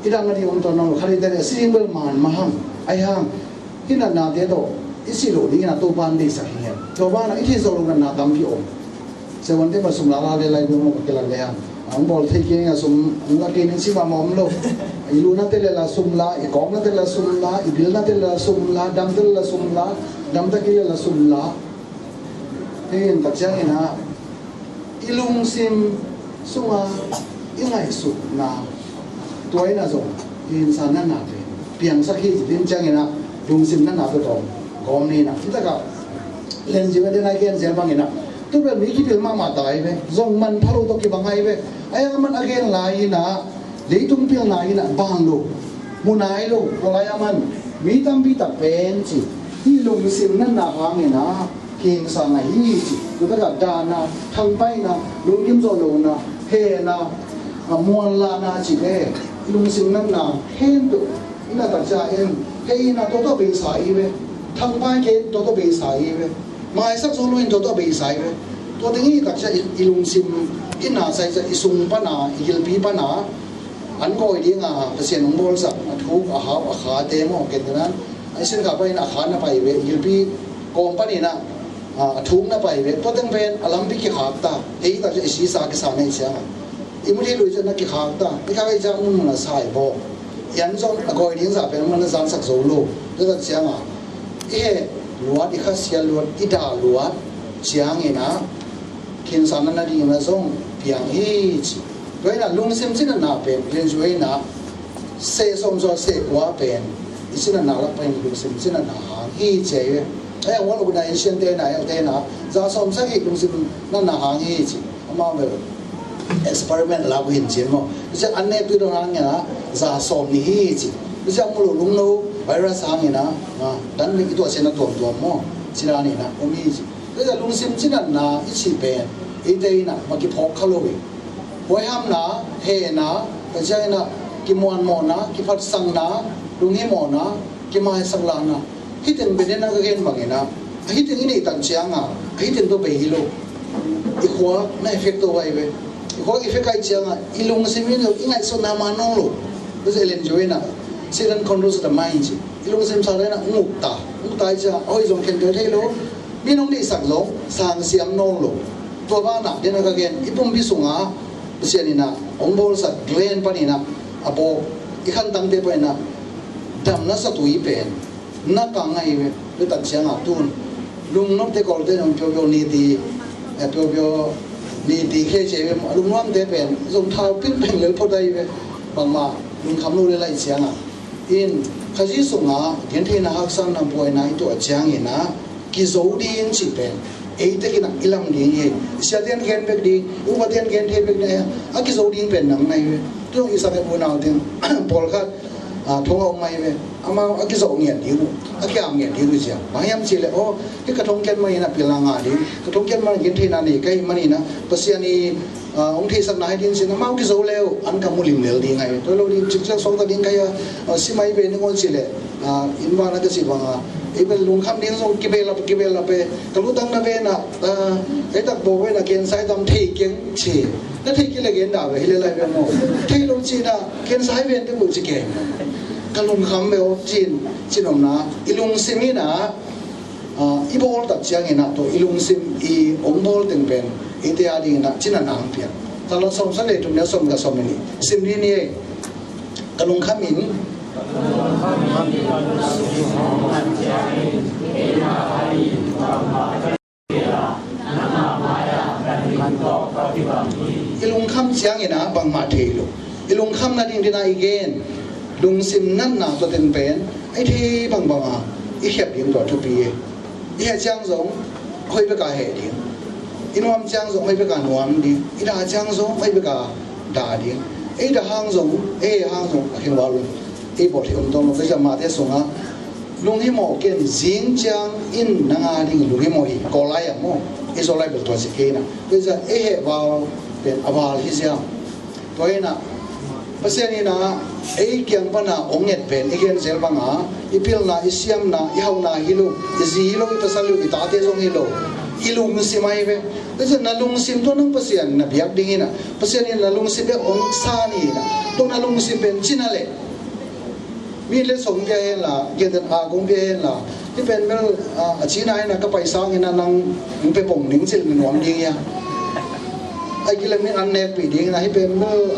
I dang a ding om tuan lo, khat i te le si ding bel man mah hang. Ahi hang, hih natnate tawh i sih loh dingin a Topa'n deihsak hi ngiat. Tua banah i theih zawh loh natna tampi om. Siavuante mah sum la la le lai ding maw, ka kilang le hang. Ang bawl thei kei ing a, sum ang la kei ning ci mahmah om lo. I luhnate le la sum la, i kawknate le la sum la, i bilnate le la sum la, damte le la sum la, damtak kei le la sum la. Hih in tak ciangin a, i lungsim sunga i ngaihsutna, tua in a zong i insan natna pen piangsak hi. Ci ding ciangin a, lungsim natna tua tawh kawm ni in a, hi tak a, Ellen G. White in a gen zel bangin a, tu bel mi kipil mahmah ta hi ve, zong manpha lo tawh kibang hi ve. Ahi hang aman a gen lai in a, leitung pilna in a bang lo, mu nai lo, tua lai aman mi tampi tak pen ci, hih lungsim natna hangin a, kingsa ngah hi ci. Tua tak a dahna, thangpaihna, lungkim zawh lohna, hehna, a, muanlahna cih te, lungsim natna khempeuh i na tak ciang en, hehna tawh tawh beisa hi ve. Thangpaih kei tawh tawh beisa hi ve. Maisak zo lo in tawh tawh beisa hi ve. Tua teng i tak ciang i, i lungsim, i na sai ciang i sung pan a, i gilpi pan a, an kawi ding a Pasian hong bawlsak a thuk a hau a khate maw, ken te nan a i sin kha pan in a kha na pai ve, i gilpi kawm pan in a, a, a thuk na pai ve. Tua teng pen a lampi kikhak ta. Ei tak ciang i sisa kisa na hih ciang a, i mu thei lo ciang na kikhak ta. I khak i ciang mun mun a sai baw. I an zong a kawi ding zah pen mun a zansak zo lo. Tua tak ciang a, i heh luat, i khasia luat, i dah luat ciangin a, khinsa natna dingin a zong piang hi ci. Tua in a lungsim cih natna pen, Ellen G. White in a, seh sawm zaw seh kua pen i cih natna lak pen lungsim cih natna hang hi ci hi ve. Ahi hang World Organization te in a, helte in a, za sawm sagih lungsim natna hang hi ci. Amau bel experiment la uh hi in ci maw. Tua ciang an nektu tawh hangin a, za sawm nih hi ci. Tua ciang mu lo lungno virus hangin a, a, dan nih i tuahsiatna tuamtuam maw, ci dan in a om hi ci. Tua ciang lungsim cih natna i cih pen eite in a ma kiphawk kha lo hi. Huaihamna, hehna, tua ciangin a kimuanmawhna, kiphatsakna, lunghimawhna, kimaisak lahna. Hih teng pen in a ka gen bangin a, hih teng i neih tak ciang a, hih teng tawh bei hi lo. I khua na effect to hi ve. I khua effect ahih ciang a, i lungsim in i ngaihsutna man nawn lo. Tua ciang Ellen G. White in a, Satan controls the mind ci. I lungsim sa le na uk ta, uk ta ahih ciang a, a hoih zong khentel thei lo. Mi in hong deihsak zong sang siam nawn lo. Tua banah, den a ka gen, i pumpi sungah Pasian in a hong bawlsak Glenn pan in a, a bawk i khantangte pan in a, damna satui pen na kang ahi ve. Tua tak ciang a tun lungnopte kolte in hong piopio ni ti, eh, piopio ni ti khe ci ve. A lungnuamte pen zong thau pil pen lel phot ahi ve. Bangmah lungkham lo le lai ciang a, in Khazih sungah gentheihna, haksatna, buaina i tuah ciangin a, kizo ding cih pen eite khin a i lam ding hi. I siate in gen bek ding, i upate in gen thei bek ding hi. A kizo ding pen nang na hi ve. Tu zong i sangep unau teng pawlkhat, a, thong a om mai ve. Amau a kizo ngiat ding uh, a kiam ngiat ding uh ciang, bang hiam cih leh, aw, hih ka thong kiat mah in a pilna ngah ding, ka thong kiat mah in gentheihna nei ka hih manin a, Pasian i, a, hong theihsakna hi ding cin, amau kizo le uh an ka mu limlel ding ahi. Tua lo ding, cikciak suakta ding ka hi a, a, si mai ve ning aw cih leh, a, inn bang na ka cih bang a, ei bel lungkham ding zong kibehlap, kibehlap e. Ka lutang na ve na, a, ei tak bo ve na, ken sai tam thei keng ci. Na thei kei leh gen dah ve, hi leh lai ve maw. Thei lo cih na, ken sai ve te bu ci keng. Ka lungkham ve aw cin, cin om na, i lungsim in a, a, i bawl tak ciangin a, tua i lungsim i hong bawl teng pen eite a dingin a cina nang piang. Tang la sawm sa le tum le sawm ka sawm ni. Sim ni ni e. Ka lungkham in. I lungkham ciangin a bangmah thei lo. I lungkham nading dina i gen, lungsim natna tua teng pen a i thei bangbanga i khep ding tua thupi hi. I heh ciang zong hoih beka heh ding, i nuam ciang zong hoih beka nuam ding, i da ciang zong hoih beka da ding. Ei da hang zong, ei hang zong a khen val un. Ei bawh thei om tawm lo, tua ciang Mate sungah lunghimawh ken, zing ciang in nang a ding lunghimawh hi. Kawl lai ah maw, i Zomi lai bel tua ci kei na. Tua ciang ei heh val pen a val hi ziau. Tua inah Pasian inah ei kiang pana hong nget pen i gen zel banga i pilna, i siamna, i hauhna hi lo, i zi hi lo, i pasal hi lo, i tate zong hi lo, i lungsim ahi ve. Tua ciang na lungsim tua nang Pasian na biak ding inah, Pasian inah na lungsim bek hong san inah, tua na lungsim pen cina leh mi le song pia hen la, genten a kong pia hen la, hih pen bel a cina inah ka paisa inah nang hong pia pong ning cil na nuam ding hia? Ai kile min an nekpih ding inah hih pen bel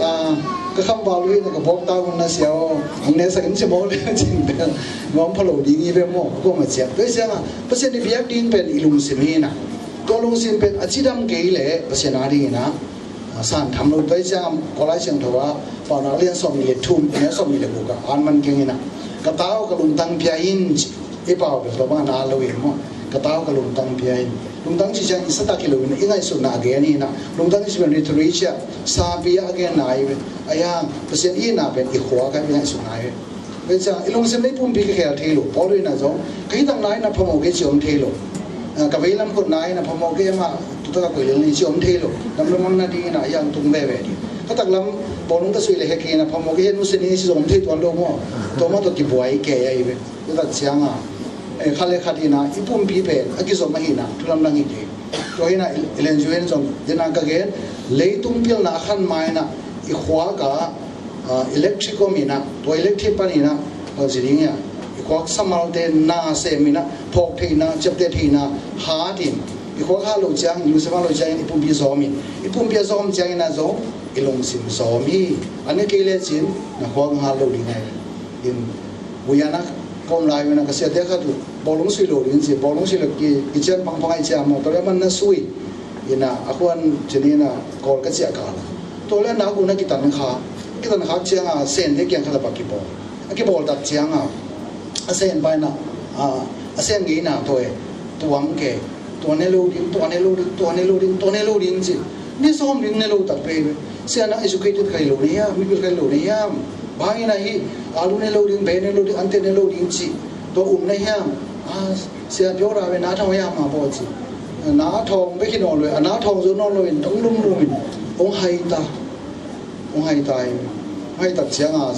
ka kham val uh inah ka buak ta hun na sia aw, hong neksak in ci maw le cin bel nuam pha lo ding hi ve maw, ka kuama ciak. Tua hi cianga Pasian i biak ding pen i lungsim hi inah, tua lungsim pen a cidam kei leh Pasian a ding inah a san tham lo. Tua hi ciang Kawl lai siangtho ah Paunak lian sawmnih le thum, neu sawmnih le guk ah an man keng inah, ka tau ka lungtang pia in ci. I pau bel tua bang na lo in maw, ka tau ka lungtang pia in. Lungtang ci ciang i satak hi lo in, i ngaihsutna a gen inah, lungtang ci bel literature sapi a genna ahi ve. Ahi hang Pasian itna pen i khua ka i ngaihsutna ahi ve. Tua ciang i lungsim le i pumpi kikhel thei lo. Paul inah zong ka hitakna inah phamawh kei ci om thei lo. Ka veilam khutna inah phamawh kei mah, tutak a koi lel ni ci om thei lo. Lamdang mang nading inah a hiang tung veve ding. Ka taklam bawlung ka suih le he kei inah phamawh kei he nusia ni ci zong om thei tuan lo maw. Tua mah tua kibuai kei ahi ve. Tua tak cianga khat le khat inah i pumpi pen a kizom ahi inah thu lamdang hi kei. Tua inah Ellen White zong dena ka gen, leitung pilna a khan ma inah i khuak ah electric om inah, tua electric pan inah, tua ci ding inah, i khuak samalte na sem inah, phawk theihna, ciapteh theihna hat in, i khuak hat lo ciang, i lungsim hat lo ciang in i pumpi zawm in, i pumpi a zawm ciang inah zong i lungsim zawm hi. A ne kei lecin na khuak hat lo ding ahi. In, Guyana ka om lai inah ka siate khat uh bawlung sui lo ding ci, bawlung sui lo ki, kician pangpang ahi ciang maw, tua le man na sui inah a khuan cin inah Kawl ka ciah kal a, tua le nak uh na kitan khak, kitan khak cianga sente kiang khat a pa kibawl, a kibawl tak cianga a sen pa inah a sen ngeina tua e, tuang ke, tua ne lo ding, tua ne lo ding, tua ne lo ding, tua ne lo ding ci. Ni sawm ding ne lo tak pe ve. Sia nang educated kha hi lo na hiam, mipil kha hi lo na hiam? Bang inah hih alu ne lo ding, be ne lo ding, ante ne lo ding ci. Tua um na hiam? Sia pio ra ve, na thawng hiam ma baw ci. Na thawng bek hi nawn lo, a na thawng zo nawn lo in, dong lum lum in, hong hai ta. Hong hai ta in, hong hai tak cianga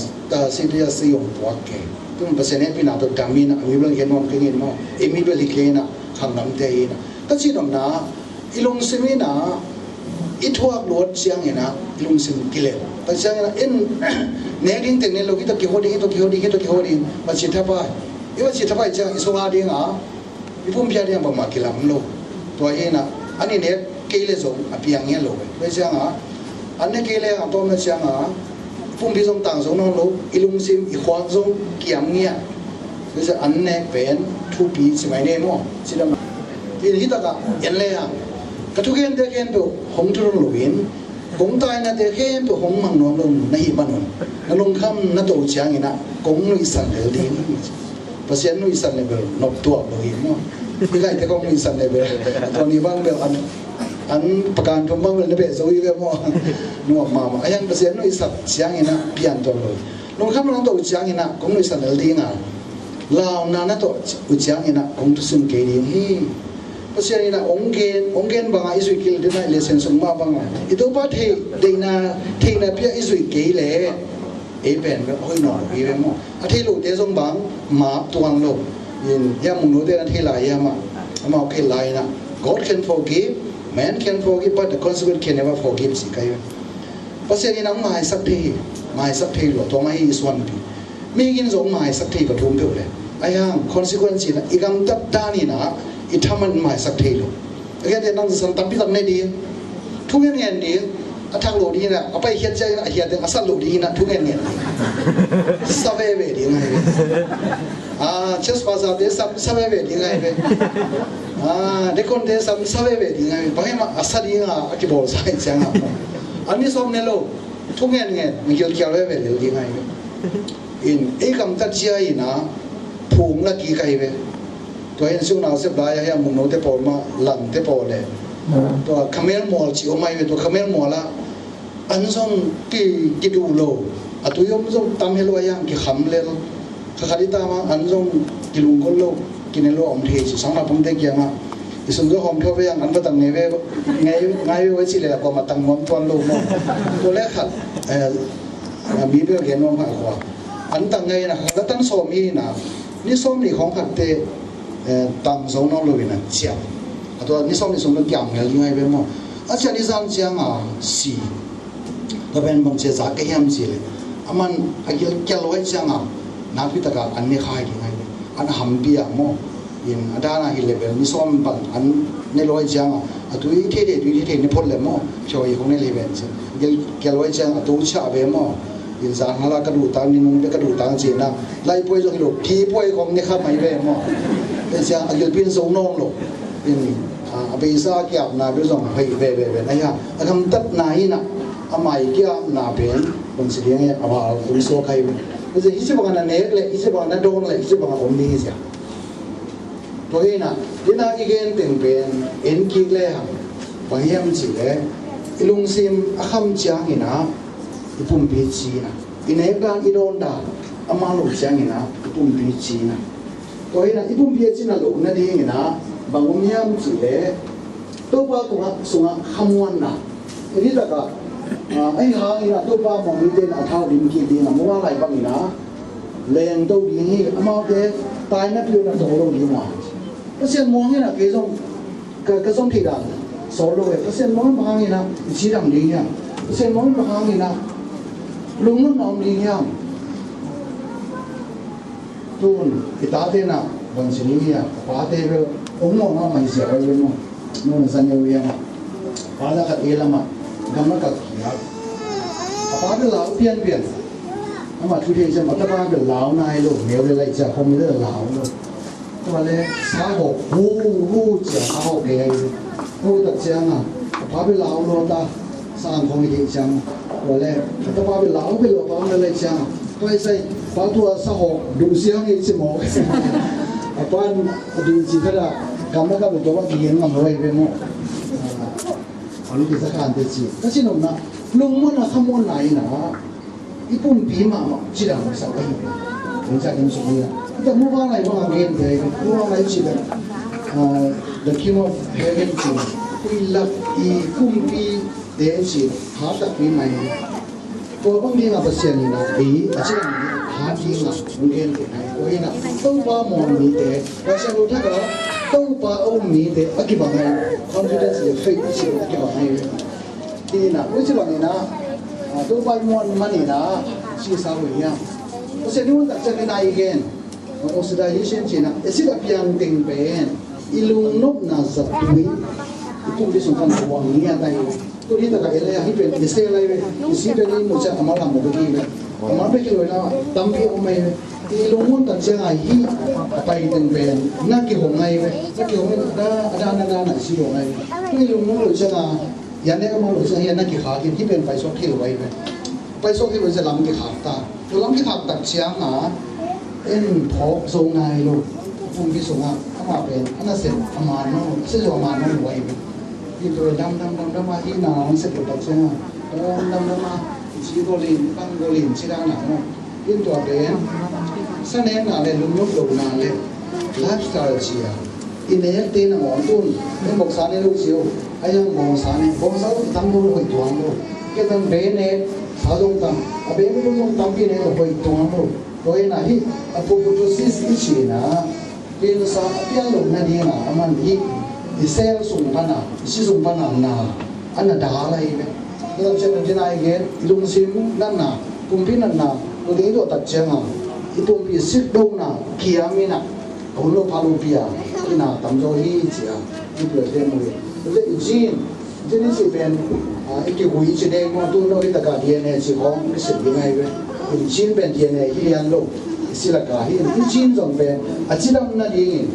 C P S C hong puak kei. Tun Pasian hehpihna tawh dam inah, a mi bel hi nuam kei in maw, i mi bel hi kei inah, khamnamte inah. Ka cih nopna i lungsim inah i thuak luat ciang inah i lungsim kilel. Tua ciang inah in nek ding teng ne lo, hih tawh kihua ding, hih tawh kihua ding, hih tawh kihua ding, va ci thapai. I va ci thapai ciang i sung a ding a, i pumpi a ding a bangmah kilam lo. Tua inah an i nek kei le zong a piang hian lo. Tua cianga an ne kei le a tawmna cianga i pumpi zong tang zo nawn lo, i lungsim i khuak zong kiam ngiat. Tua ciang an nek pen thupi ci mai ne maw, ci lam. Hi takah en le a, ka thugente khempeuh hong thu lo in, kong tainate khempeuh hong mang nuam lo na hih manun, na lungkham na to ciang inah kong nuihsan lel ding. Pasian nuihsan le bel nop tuak lo hi maw. Hi laite kong nuihsan le bel, tua ni bang bel an, an pakan thum bang bel na beh zo hi ve maw. Nuam mahmah. A hiang Pasian nuihsak ciang inah pian tuak lo hi. Lungkham na to ciang inah kong nuihsan lel ding a, launa na to uh ciang inah kong thusim kei ding hi. Pasian inah hong gen, hong gen banga i zuih kei le, dena i lesson sung mah banga i Topa thei, deihna, theihna pia i zuih kei le, ei pen bel a hoih nawn lo hi ve maw. A thei lote zong bang map tuan lo. In, hiam mungnote na thei lai hiam ah, amau kei lai inah, God can forgive, man can forgive, but the consequence can never forgive ci kai ve. Pasian inah hong maisak thei hi, maisak thei lo, tua mah hi i suanpi. Mihing in zong maisak thei ka thum peuh le. A hiang, consequence inah, i gamtat dan inah, i thaman maisak thei lo. A hiang te nang zasan tampi tak ne ding. Thu ngen ngen ding. A thak lo ding inah, a paikhiat ciang inah, a hiat ding, a sat lo ding inah, thu ngen ngen ding. Sa veve ding ahi ve. A, church pastor te sa, sa veve ding ahi ve. A, deacon te sa, sa veve ding ahi ve. Bang hiam a sa ding a, a kibawlsa hi ciang a. An ni sawm ne lo. Thu ngen ngen, mi gilkial veve lel ding ahi ve. In, ei gamtat zia in a, phung la kik ahi ve. Tua hi in siunau sep lai a, hia mungno te pawl mah, lang te pawl le. Tua khamel mual ci om ahi ve, tua khamel mual ah an zong ki, kiduh lo. A tui om zong tam hi lo a, hiang kikham lel. Kha khat i tam a, an zong kilunggol lo, kine lo a om thei ci. Sang naupangte kiangah i sum zong hawm thua ve, hiang an va tang ngai ve, ngai, ngai ve ci leh a kuamah tang nuam tuan lo maw. Tua leh khat, eh, mi bel gen nuam kha khua. An tang ngai in a, kha la tan sawm hi in a, ni sawm nih khawng khatte, eh, tang zo nawn lo in a ciam. A tua ni sawm nih sung kan kiam ngel ngai ve maw. A ciah ni zan ciang a si. Tua pen bang cia zak ka hiam ci leh, aman a gil kial luai ciang a, nakpi tak a an ne khai ding ahi ve. An hampi a maw. In a dan a hi leh bel ni sawm pan an ne luai ciang a, a tui thei thei, tui thei thei ne phot leh maw, phiawi khong ne leh hi ven ci. Gil kial luai ciang a tu ciah ve maw. In zan hala ka duh tang, ni nung bek ka duh tang ci na. Lai puai zong hi lo, pi puai khong ne kha mai ve maw. Te ciang a gilpi in zo nawn lo. In, a, a beisa kiapna bel zong hoih veve ve na hia. A gamtatna hi na, a mai kiapna pen bang ci ding e, a val tung suak ahi ve. Hi ci bang a na nek leh, hi ci bang a na dawn leh, hi ci bang a om ding hi cia. Tua hi na, hi na i gen teng pen en kik le hang, bang hiam ci leh, i lungsim a kham ciang in a, i pumpi ci na. I nek dan, i dawn dan a man lo ciang in a, i pumpi ci na. Tua hi na, i pumpi a cina loh nading in a, bang om hiam ci leh, Topa tungah, sungah khamuanna. Hih takah, ah, ahi hangin a Topa muanmite in a thau dim kik ding a, muang lai bangin a lengto ding hi, amaute taina piuna tong lo ding a. Pasian muang in a kei zong ka, ka zong thei dan sawl lo e. Pasian muang in bang hangin a i cidam ding hiam? Pasian muang in bang hangin a lungmuanna om ding hiam? Tun i tate na bang ci ni a, a pate bel ong mawh mahmah hi sia oi bel maw. Nung na zan neu hiam a, pa na khat e lam a, gam na khat kia. A pa bel lau pianpian. Amah thu thei ciang a tapa bel lau nai lo, neu le lai cia khom le lau lo. Tua le sa hawk hu hu cia sa hawk le ai. Hu tak ciang a, a pa bel lau lo ta. Sang khong i theih ciang, tua le, ka tapa bel lau bel lo, pa na lai ciang, tua i sai, pa tua sa hawk duh siang i ci maw. A pan a duh ci khat a, kam na kam tua kigen ngam lo ai ve maw. A lu ki sa khan te ci. Ka ci nopna, lungmuanna khamuanna in a, i pumpi mahmah cidam sak ahi ve. Ong cia ken suk ni a. Tua mu va lai bang a gen te, mu va lai ci ve. Ah, the King of Heaven ci. Ui lak i pumpi te ci, hat takpi mai. Tua bang ding a Pasian in a, ei, a ci dang hat ding a, hong gen te nai. Tua in a, Topa muang mite, Pasian lo thak a, Topa a um mite, a kibang nai. Confidence le faith ci a kibang nai. Hi in a, ui ci bang in a, a, Topa i muan man in a, ci sa ui hiam. Pasian i muan tak ciang in a i gen. Oxidation cihna, acid a piang teng pen i lungnopna zatui, i pumpi sung pan a huang ngiat ahi. Tuni taka ele ahi pen i sel ahi ve, i si pen i muh ciang a mal a mu bek hi ve. A mal bek hi lo in a tampi om ahi ve. I lungmuan tak ciang a hih a pai teng pen na kihong ahi ve. Na kihong in a da, a da, na da, na si hong ahi ve. Tu i lungmuan lo ciang a, yan ne a mal lo ciang a, yan na kikhak in, hih pen pai suak hi lo ahi ve. Pai suak hi lo ciang lam kikhak ta. Tua lam kikhak tak ciang a, en phawk zo nai lo. Pumpi sung a, amah pen, a nasep a man mang lo, a sia zo a man mang lo ahi ve. Hi tua dam, dam, dam, dam a, hi na ang sep lo tak ciang a, dam, dam, dam a, ci gol in, pang gol in, ci dan a maw. Hi tua pen, sa nekna le, lungnop lohna le, lifestyle ci a. I nek te nangawn tun, en boksa ne lo ci o, a yang bawngsa ne, bawngsa lo tam lo, hoih tuang lo. Kei tan be nek, sa zong tam, a be lo zong tampi nek lo, hoih tuang lo. Tua in a hih apoptosis i cihna, cancer a pian loh nading a, aman hih i cell sung pan a, i si sung pan a na, a na dal ahi ve. Tua ciang a ding a i gen, i lungsim natna, pumpi natna, tua ding i tuah tak ciang a, i pumpi sik dona kiam in a, a hun lo pha lo pi a, i na tam zaw hi ci a, i pial te mu hi. Tua ciang i gene, Genesis pen, ah, i kihui ci deng maw, tu no hi taka D N A ci khawng i sep ding ahi ve. In gene pen D N A hi lian lo, i si laka hi in, i gene zong pen, a cidam nadingin,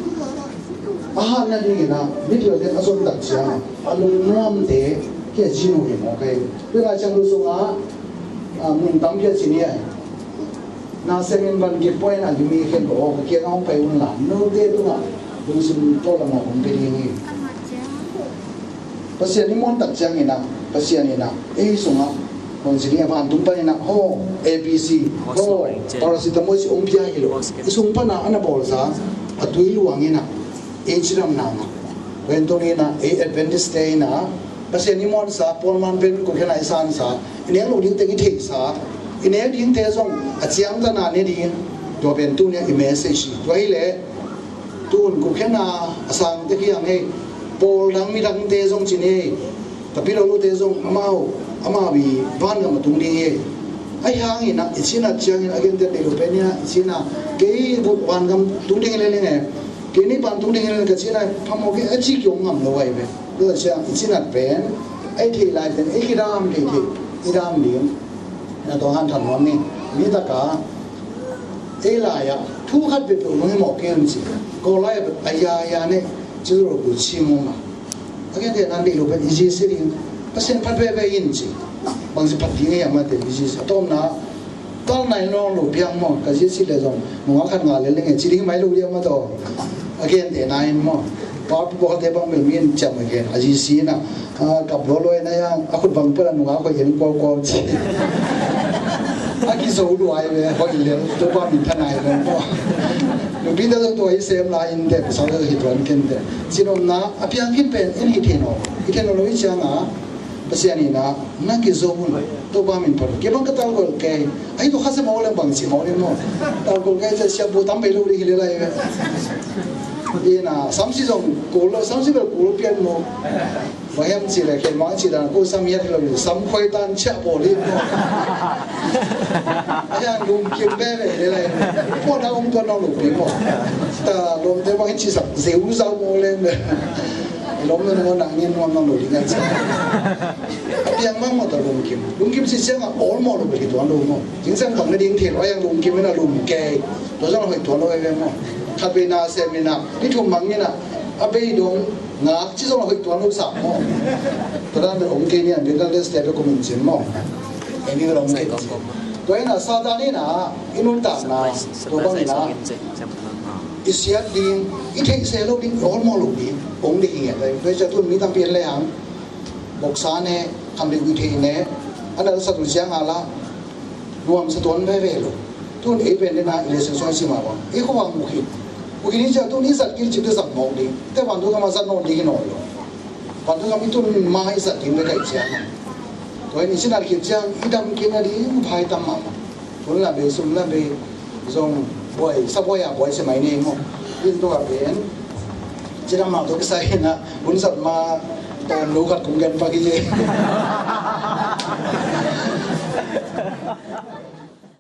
a hat nadingin a, mipilte a zon tak ciang, a lungnuamte, hi a gene uh hi mawk ahi ve. Tua lai ciang lu sungah, Ah, mun tampi a ci ni ai. Na sem in van kik pua in a limi khen ko aw, ka kiang a hong pai un la, note tungah lungsim tawh lamah hong pe ding hi. Pasian i muan tak ciangin ah, Pasian in ah ei sungah hong ci ding a, vantung panin ah, haw, A B C, haw, paracetamol ci hong pia hi lo. I sung pan a na bawlsa a tui luang in ah ei cidamna ngah. Tua hi in tuni in ah ei Adventist te in ah Pasian i muansa, Paul man pen kul khen a i sansa, i neng lo ding teng i theihsa, i nek dingte zong a ciangtan a ne ding. Tua pen tuni a i message hi. Tua hi leh tun kul khen a a sangte kiang hei, pawl dang midangte zong ci ni hei, tapi lo lote zong amau, amau i vangam a tung ding hi. Ahi hangin ah i cinat ciangin a genteh dei lo pen in ah i cinat, kei vangam tung ding hi lel ing e, kei ni pan tung ding hi lel ka cinat phamawh kei a ci kiong ngam lo ahi ve. Tua ciang i cinat pen ei theih lai pen ei kidam kei thei, i dam ding. Na tawh hanthawn nuam ni, mi taka ei lai-ah thu khat peuhpeuh lunghimawh kei un ci. Kawl lai-ah a ya ya ne ci lo ku ci mawh ma. A genteh nan dei lo pen i zi si ding, Pasian phat veve in ci. Bangci phat ding ei a mate i zi si a tawmna. Tal nai nawng lo piang maw, ka zi si le zong nungak khat nga le leng e ci ding mai lo liam a taw. A genteh na in maw, pa pu pawlte bang bel mi in ciam a gen a zi si na. Ah, kap lawlaw in a yang a khut bang pela nungak khoi en kuaukuau ci. A kizo luai ve, hoi lel, Topa min pha nai ve maw. Nupi te zong tua hi sem lai in te, pasal te hi tuan ken te. Cinomna a piang khin pen in hi thei naw, hi thei naw lo i ciang a Pasian in ah na kizo un, Topa min pha lo. Kei bang ka tal gol kei. Ahi tu kha se maw leng bang ci maw leng maw. Tal gol kei cia siabu tam bei lo ding hi le lai ve. Ina samsi zong kul lo, samsi bel kul pian maw. Bang hiam ci le kei mang ci dan kul sam hiat lo, sam khoi tan cia bawl hi maw. Ahi hang lungkim veve hi le lai ve. Puan a om tuan nong lungkim maw. Ta lawmte bang hi ci sak zeu zau maw leng ve. Lawm lo nong nang ngen nuam nong lo ding a ci. A piang mah maw ta lungkim. Lungkim ci ciangah awlmawh lo bel hi tuan lo maw. Zingsang bang na ding thei lo a, yang lungkim in a lum kei. Tua zong a hoih tuan lo ei ve maw. Khat vei na sem in a, ni thum mang in a, a bei dong ngak ci zong a hoih tuan lo sa maw. Tua dan bel om kei ni a, Bangladesh te bel kum in cin maw. Ei ni bel om kei cin. Tua in a Satan in a, i nuntakna, tua bang in a, i siat ding, i theih se lo ding, i awlmawh lo ding, ong ding hi ngiat lai. Tua hi ciah tun mi tampi en le hang. Boksa ne, kham ding i thei ne, a na sa tu ciang a la, nuam sa tuan veve lo. Tun ei pen dena i lesen suai si ma bang. Ei khua bang mukhin. Mukhin i ciah tun i zat kil cip te zat mawk ding. Te vantung gam a zat nawn ding hi nawn lo. Vantung gam i tun ma i zat ding ve ka i ciang a. Tua in i sinat khin ciang i dam khin a ding vai tam mahmah. Hun la bei, sum la bei, zong buai, sa buai a buai se mai nei maw. In tua pen. Cidam mah tua kisai na, hun zat ma, tawn lo khat kong gen pak hi je.